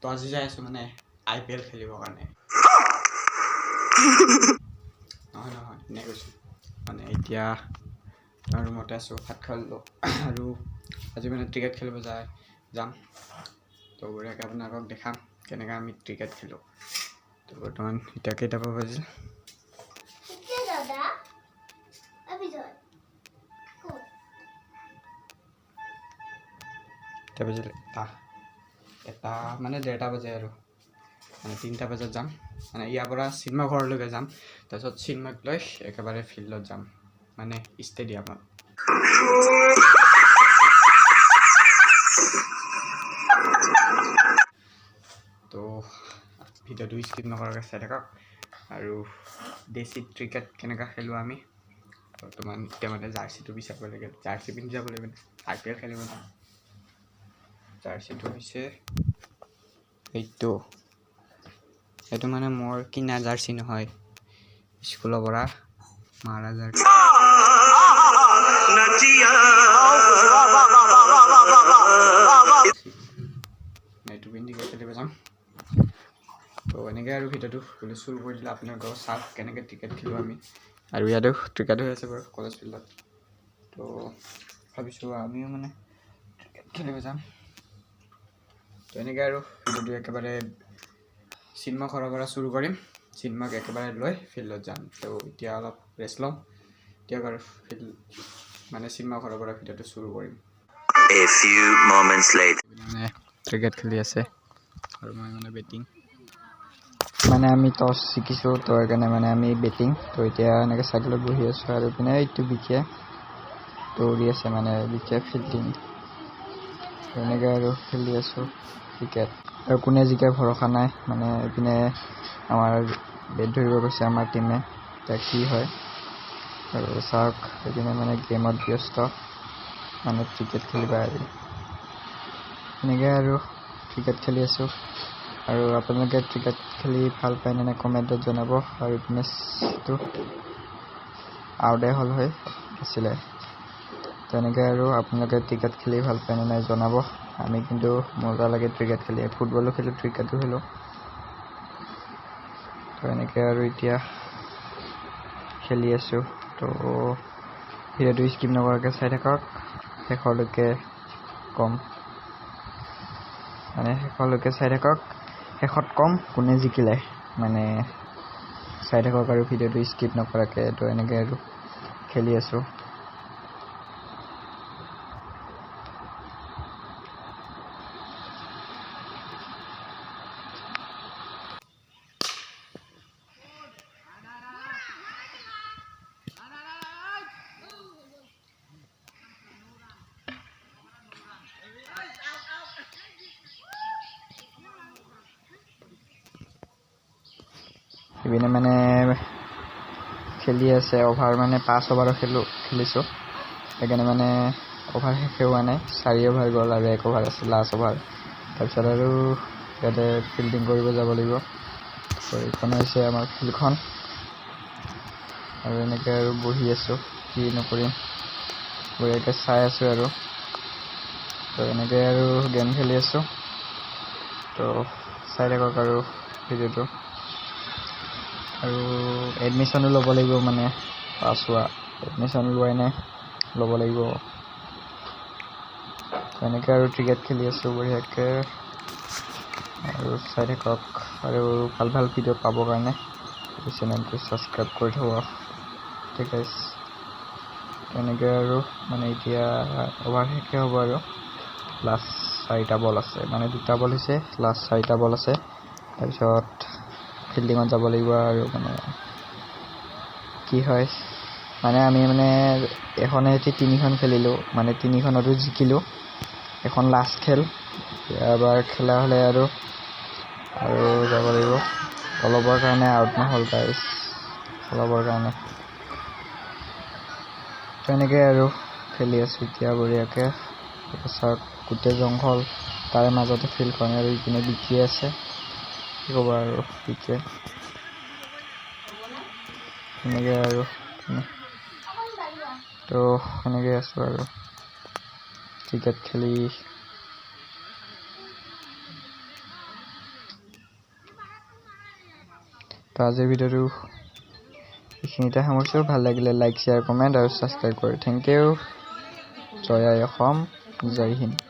তো আজি যাই আছোঁ মানে আই পি এল খেলিবৰ কাৰণে। নহয় নহয়, এনেই কৈছোঁ। মানে এতিয়া ৰুমতে আছোঁ, ভাত খালোঁ আৰু আজি মানে ক্ৰিকেট খেলিব যাম। তো বঢ়িয়াকৈ আপোনালোকক দেখাম কেনেকৈ আমি ক্ৰিকেট খেলোঁ। তো বৰ্তমান এতিয়া কেইটা বাজিল? এতিয়া দাদা, অভিজয় ক'ত? এতিয়া বাজিল এটা এটা মানে 1:30 বাজে আৰু মানে 3টা বজাত যাম। মানে ইয়াৰ পৰা চিনেমা ঘৰলৈকে যাম, তাৰপিছত চিনেমাক লৈ একেবাৰে ফিল্ডত যাম, মানে ষ্টেডিয়ামত। তো ভিডিঅ'টো স্কিপ নকৰাকৈ চাই থাকক আৰু দেশী ক্ৰিকেট কেনেকুৱা খেলোঁ আমি। বৰ্তমান এতিয়া মানে জাৰ্চিটো বিচাৰিব লাগে, জাৰ্চি পিন্ধি যাব লাগিব, আই পি এল খেলিব ন। জাৰ্চিটো হৈছে এইটো। এইটো মানে মোৰ কিনা জাৰ্চি নহয়, স্কুলৰ পৰা মাৰা জাৰ্চি। এইটো পিন্ধি গৈ খেলিব যাম। তো এনেকৈ আৰু ভিডিঅ'টো বোলে চুৰু কৰি দিলে, আপোনালোকেও চাওক কেনেকৈ ক্ৰিকেট খেলোঁ আমি। আৰু ইয়াতেও ক্ৰিকেট হৈ আছে বাৰু কলেজ ফিল্ডত। তো ভাবিছোঁ আমিও মানে ক্ৰিকেট খেলিব যাম। তো এনেকৈ আৰু ভিডিঅ'টো একেবাৰে চিনেমা ঘৰৰ পৰা চুৰু কৰিম, চিনেমাক একেবাৰে লৈ ফিল্ডত যাম। তো এতিয়া অলপ ৰেষ্ট লওঁ। এতিয়া বাৰু ফিল্ড মানে চিনেমা ঘৰৰ পৰা ভিডিঅ'টো চুৰু কৰিম। A few moments later. মানে ক্ৰিকেট খেলি আছে আৰু মই মানে বেটিং। মানে আমি টছ জিকিছোঁ, তো সেইকাৰণে মানে আমি বেটিং। তো এতিয়া এনেকৈ চাইকেলত বহি আছোঁ আৰু পিনে এইটো বিকিয়ে দৌৰি আছে, মানে বিকিয়ে ফিল্ডিং। এনেকৈ আৰু খেলি আছোঁ ক্ৰিকেট আৰু কোনে জিকে ভৰসা নাই। মানে এইপিনে আমাৰ বেট ধৰিব গৈছে আমাৰ টীমে, এতিয়া কি হয় আৰু চাওক। এইপিনে মানে গেমত ব্যস্ত, মানে ক্ৰিকেট খেলিব আৰু এনেকৈ আৰু ক্ৰিকেট খেলি আছোঁ। আৰু আপোনালোকে ক্ৰিকেট খেলি ভাল পায়নে নাই কমেণ্টত জনাব। আৰু মেচটো আউটে হ'ল হৈ আছিলে। তেনেকৈ আৰু আপোনালোকে ক্ৰিকেট খেলি ভাল পায়নে নাই জনাব। আমি কিন্তু মজা লাগে ক্ৰিকেট খেলি, ফুটবলো খেলোঁ, ক্ৰিকেটো খেলোঁ। তো এনেকৈ আৰু এতিয়া খেলি আছোঁ। তো ভিডিঅ'টো স্কিপ নকৰাকৈ চাই থাকক, শেষলৈকে ক'ম। মানে শেষলৈকে চাই থাকক, শেষত ক'ম কোনে জিকিলে। মানে চাই থাকক আৰু ভিডিঅ'টো স্কিপ নকৰাকৈ। তো এনেকৈ আৰু খেলি আছোঁ। ইপিনে মানে খেলি আছে অভাৰ, মানে 5 অভাৰৰ খেলিছোঁ, সেইকাৰণে মানে অভাৰ শেষে হোৱা নাই। 4 অভাৰ গ'ল আৰু 1 অভাৰ আছে, লাষ্ট অভাৰ। তাৰপিছত আৰু ইয়াতে ফিল্ডিং কৰিব যাব লাগিব। তো এইখন হৈছে আমাৰ ফিল্ডখন আৰু এনেকৈ আৰু বহি আছোঁ, কি নকৰিম, বঢ়িয়াকৈ চাই আছোঁ আৰু। তো এনেকৈ আৰু গেম খেলি আছোঁ। তো চাই থাকক আৰু ভিডিঅ'টো। আৰু এডমিশ্যনো ল'ব লাগিব, মানে পাছ হোৱা এডমিশ্যন লোৱাই নাই, ল'ব লাগিব। তেনেকৈ আৰু ক্ৰিকেট খেলি আছোঁ বঢ়িয়াকৈ আৰু চাই থাকক। আৰু ভাল ভাল ভিডিঅ' পাবৰ কাৰণে এই চেনেলটো ছাবস্ক্ৰাইব কৰি থ'ব। ঠিক আছে, তেনেকৈ আৰু মানে এতিয়া অভাৰ শেষে হ'ব আৰু লাষ্ট 4টা বল আছে, মানে 2টা বল হৈছে, লাষ্ট 4টা বল আছে। তাৰপিছত ফিল্ডিঙত যাব লাগিব আৰু মানে কি হয়, মানে আমি মানে এখনে 3খন খেলিলোঁ, মানে 3খনতো জিকিলোঁ, এখন লাষ্ট খেল। এবাৰ খেলা হ'লে আৰু আৰু যাব লাগিব। অলপৰ কাৰণে আউট নহ'ল গাইছ, অলপৰ কাৰণে। তেনেকৈ আৰু খেলি আছোঁ এতিয়া বঢ়িয়াকৈ। চাওক গোটেই জংঘল, তাৰে মাজতে ফিল্ডখন আৰু ইপিনে বিকি আছে, কি ক'ব আৰু বিকে এনেকৈ আৰু। তো সেনেকৈ আছোঁ আৰু ক্ৰিকেট খেলি। তো আজিৰ ভিডিঅ'টো এইখিনিতে সামৰিছোঁ। ভাল লাগিলে লাইক, শ্বেয়াৰ, কমেণ্ট আৰু ছাবস্ক্ৰাইব কৰি। Thank U. জয় আই অসম, জয় হিন্দ।